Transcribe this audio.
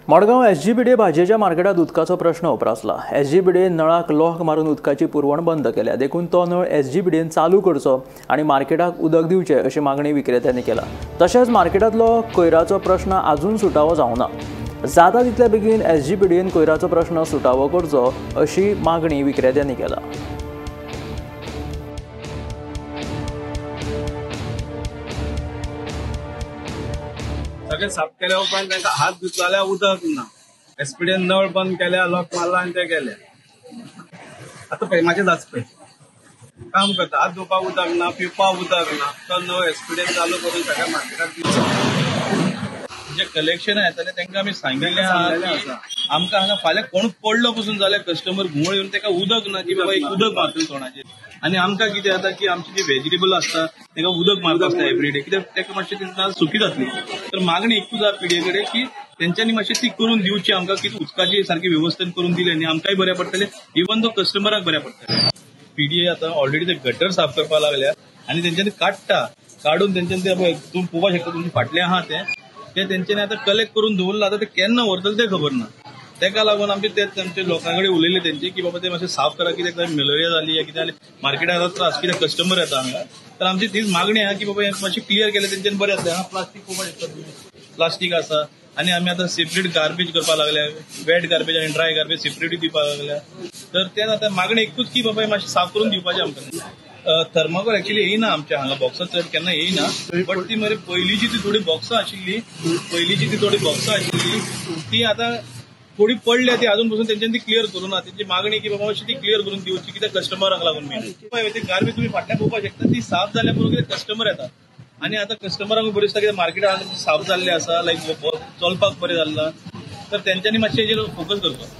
Madgaon SGPDA भाजयेच्या मार्केटात उदकाचो प्रश्न उप्रासला। SGPDA नळाक लॉक मारून उदकाची पुरवण बंद केल्या, देखून तो नळ एसजीपीडीएन चालू करचो आनी मार्केटाक उदक दिवचें अशी मागणी विक्रेत्यांनी केला। तशेंच मार्केटांतलो कोयराचो प्रश्न अजून सुटावो जावना, जाता तितल्या बेगीन एसजीपीडीएन कोयराचो प्रश्न सुटावो करचो अशी मागणी विक्रेत्यांनी केला। सगळे साफ केल्या उपरांत तांकां हात धुतलो जाल्यार उदक ना। एसपीडीन नळ बंद केल्या, लॉक मारला आनी ते गेले। आतां पळय म्हाजें जाच पळय काम करता, हात धुवपाक उदक ना, पिवपाक उदक ना, तो नळ एसपीडीन चालू करून सगळ्या मार्केटाक दिवचो। जे कलेक्शन येताले तांकां आमी सांगिल्लें आहा, आमकां हांगा फाल्यां कोण पडलो पसून जाल्यार कस्टमर घुंवळ येवन ताका उदक ना की बाबा एक उदक मारतले तोंडाचेर। आनी आमकां कितें जाता की आमची जी व्हेजिटेबल आसता ताका उदक मारप आसता एवरीडे, कित्याक ताका मातशें ती सुकी जातली। तर मागणी एकूच आहा पिडये कडेन की तेंच्यांनी मातशें ती करून दिवची आमकां, की उदकाची सारकी वेवस्था करून दिली आनी आमकांय बरें पडटलें, इवन दो कस्टमराक बरें पडटलें। पीडीए आतां ऑलरेडी ते गटर साफ करपाक लागल्या आनी तेंच्यांनी काडटा, काडून तेंच्यांनी ते तुमी पळोवपाक शकता, तुमचे फाटलें आहा तें तेंच्यांनी आतां कलेक्ट करून दवरलां, आतां ते केन्ना व्हरतले तें खबर ना। तेका लागून आमचे ते आमचे लोकां कडेन उलयले तेंचे की बाबा ते मातशें साफ करा, कित्याक मलेरिया जाली या कितें जालें मार्केटात आतां त्रास, कित्याक कस्टमर येता हांगा। तर आमची तीच मागणी आहा की बाबा हें मातशें क्लियर केलें तेंच्यान बरें जातलें। हांगा प्लास्टीक पळोवपाक शकता तुमी, प्लास्टीक आसा आनी आमी आतां सेपरेट गार्बेज करपाक लागल्या, वेट गार्बेज आनी ड्राय गार्बेज सेपरेटूय दिवपाक लागल्या। तर तें आतां मागणी एकूच की बाबा हें मातशें साफ करून दिवपाचें आमकां। थर्माकोल एक्चुअली येयना आमच्या हांगा, बॉक्सां चड केन्ना येयना, बट ती मरे पयलींची ती थोडी बॉक्सां आशिल्ली, पयलींची ती थोडी बॉक्सां आशिल्ली ती आतां थोडी पडल्या, ती अजून पसून तेंच्यांनी ती क्लियर करूं ना। तेंची मागणी की बाबा मातशी ती क्लियर करून दिवची, कित्याक कस्टमरांक लागून मेन ती गार्बेज तुमी फाटल्यान पळोवपाक शकता, ती साफ जाल्या बरोबर कितें कस्टमर येता आनी आतां कस्टमरांक बरें दिसता कित्याक मार्केटान साफ जाल्लें आसा, लायक चलपाक बरें जाल्लां, तर तेंच्यांनी मातशें हेजेर फोकस करचो।